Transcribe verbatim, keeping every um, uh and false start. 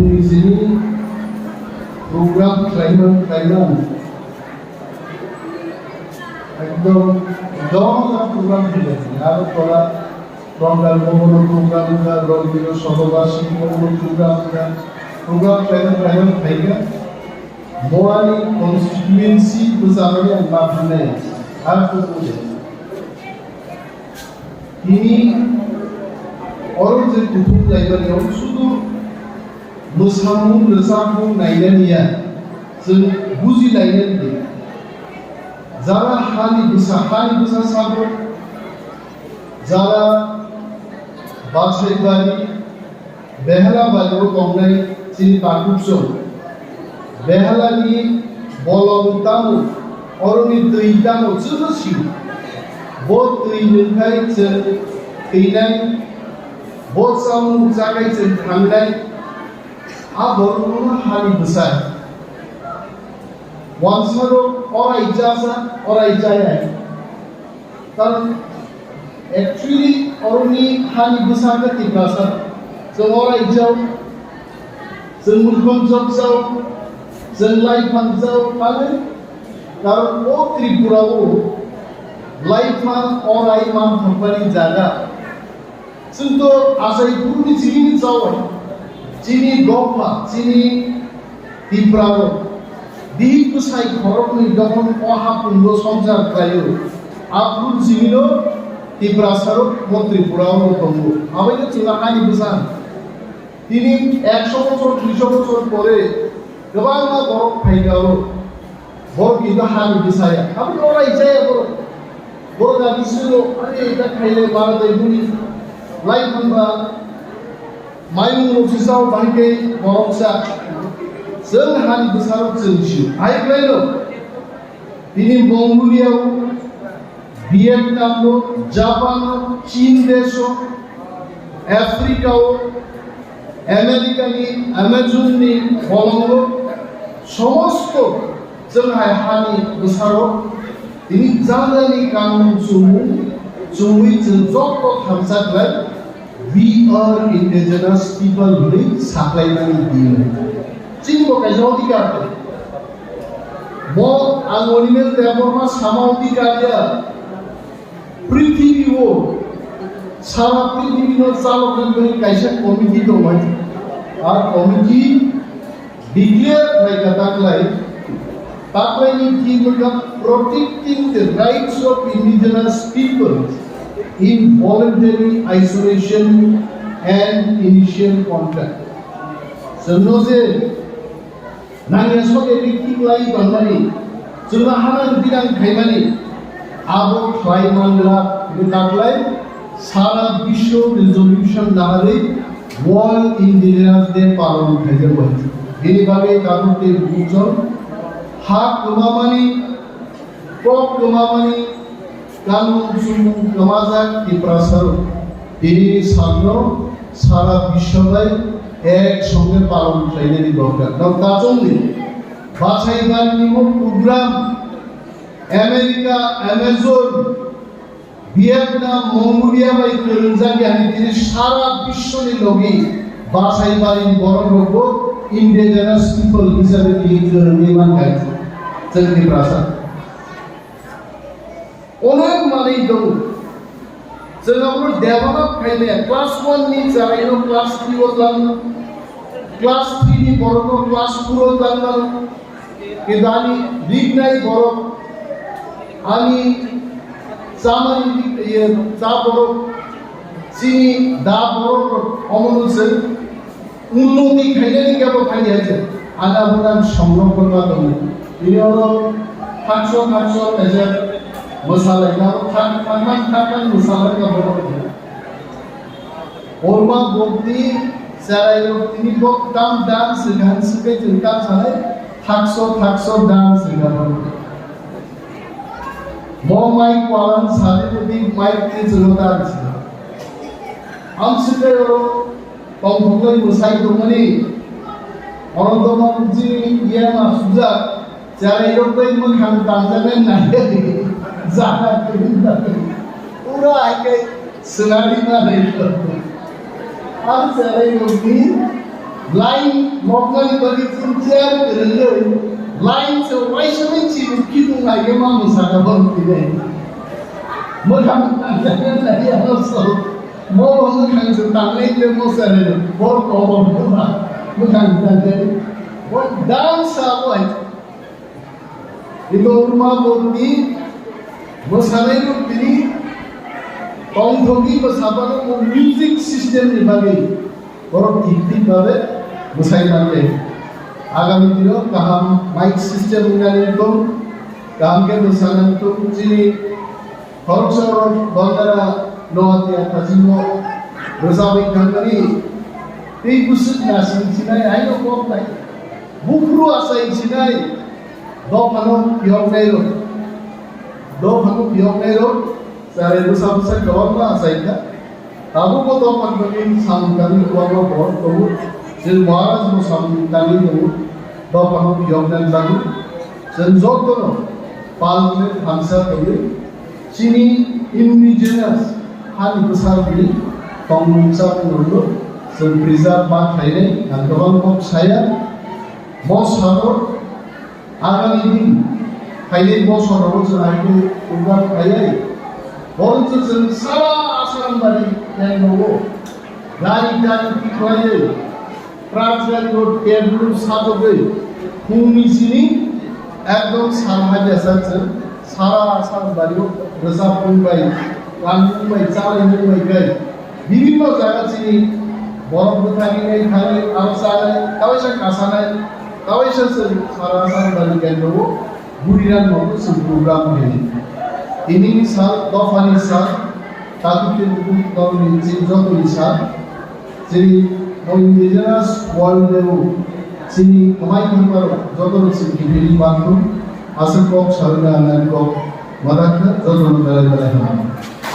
Nijini program khlaima khlaima ekdom dosa program khlai aro tola Rongal Bhobono program kha, Rondino Sotoba Singhono program kha, program khlaima khlaima khlaikha. Boani constituency bwcharani ang ma phinai, ha kukude. Tini oro je kuthum laimani, oro sudu mwsamung rwchapmung nainani ya, chwng buji lainani de. Jara hani bwsa, hani bwsa sabo, jara Basaibari, Behala bari o tongnai chini takhukchwng. Behalani bolong tamo, oroni twi tamo chwngno sio. Bo twi nwngkhai chwng thwinai, bo chamung chakhai chwng thangnai, a borokno hani bwsai. Wansarok orai chasa, orai chayai. Karon actually oroni hani bwsa khe Tiprasa. Chwng orai jao, chwng mukhang jok jao, chwng lai phang jao, mane? Karon o Tripura o lai phang orai man thangmani jaga. Chwng to achai phuruni chini chawai, chini dopha, chini Tiprarok, bihik bwsai khoroknwi dohon o hapungo swngchar khlaio. Aphuru chini no Tiprasarok mo Tripura o tongo. Abaino chwngno hani bwsa. Tini ekso bochor, duiso bochor pore kwbangma borok phaikha oro. Borok kintu hani bwsaya. Abo orai jaya borok. Borok ani silo, "Are, eta khaile bara dai buni." Lai thangba, maimung rok sisa o bahai khe borok sa. Chwng hani bwsarok chwng si. Hai khlai no. Tini Mongolia o, Vietnam o, Japan o, Chin desh o, Africa o, America ni Amazon ni bolongo somosto chwng hai hani bwsarok tini janani kanun chumui chumui chwng joto thansa khlai, "We are indigenous people" hwnwi saklaimani din. Chini bo kaisa odhikar tong. Bo ang Animesh Debbarma sama odhikar ya. Prithibi o, sara prithibi no chalokna bagwi kaisa committee tongmani. A committee declare khlaikha taklai, taklaini theme wngkha "Protecting the rights of indigenous people in voluntary isolation and initial contact." Chwngno je nangya sokya bikti klai tongmani, chwngno hanang binang khaimani, abo khlai manglak hwnwi taklai sara biswo resolution naharwi World Indigenous Day palon khaijago. Bini bagwi tabuk tei buchon ha kwmamani, kok kwmamani, kanun chumung kwmajak Tiprasarok tini salno sara biswo bai ek songe palon khlainani dorkar. Nok tachongni bachai barni mo program America, Amazon, Vietnam, Mongolia bai kwrwngjak yani tini sara biswni logi bachai barini borok rokbo indigenous people hisabe tini kwrwngwi mankha chwng Tiprasa. Onek manwi tongo. Chwng abono develop khaimaya, class one ni charaino class three o tlang, class three ni borokno class four o tlang mano. Kintu ani rignai borok, ani chamani rig-, iye, cha borok, chini da borok rok omono chwng unnoti khainani kebo thani hai se. Ani abono ang songrokon ma tongo. Bini oro thakso thakso kaisa mwsalaikha, thak-, thakman thakman mwsalaikha borok. Orma bokni cherairok tini bok tam dance swkang swkang chwng tam sanai, thakso thakso dance swkang borok. Mo mai kwalan sadi bodi mai tini chwng dance swkang. Ang swkang oro Tongthokgwi mwsai tongmani, oro domo bwswkni yama sujak, cherairok bai mwkhang tanjaknai naiya di, jaga kwrwngna. Pura hai khe swngarwi manai. Ang cherairokni Line moknani bagwi chwng chair kwrwngwi line se waisani chini khitung naigwi ma mwsaka borok tini. Mwkhang tangnai nai ano so. Mo mwkhang se tangnai le mo sare borok kobo buma. Mwkhang tangnai. Bo dance abo hai. Ino urma borokni mwsanairok tini tongthokgwi bwsabano bo music system ni bagwi borok thik thik babe mwsai mannai. Agami dino kaham mic system wngnani wngtong, kaham khe mwsana wngtong, chini khoroksa borok Bandara Noatia Khasingo rwchapwi thangmani tei bwswk nasing sinai haino kok nai. Buphuru achai sinai dophano phiyoknairok, dophano phiyoknairok chwrai bwsa bwsa kwbangma achaikha. Tabukbo dophan bagwi samung tangwi kwbangma borok tongo. Chwng Maharajbo samung tangwi tongo dophano phiyoknani bagwi. Chwng jotono palmani thansa tongwi chini indigenous hani bwsarokni tongmung chamungrokno chwng preserve ma khlainai ang kwbang kok saya. Bo salo agami din phainai bosorrogo chwng hai khe program khlaiwi borok chwng sara Asarambari kengkrogo gari gari tikhlaiwi truck gari o tebul sajagwi phungni sini ekdom sal hai besa chwng sara Asarambari o rwchapmung bai, kanmung bai, chalaimung bai khe bibinno jaga chini borok bwthani nai thani aro chanai, kaisa kasanai, kaisa chwng sara Asarambari kendro o Buriram no chwng program khaini. Tini ni sal, dophani sal, takhuk tei bukhuk tongni chini jotoni sal, chini o indigenous world o chini kwmai thangmarok jotono chwng kibini manthung, aswk kok salna nani kok madakha jotono belai belai hambai.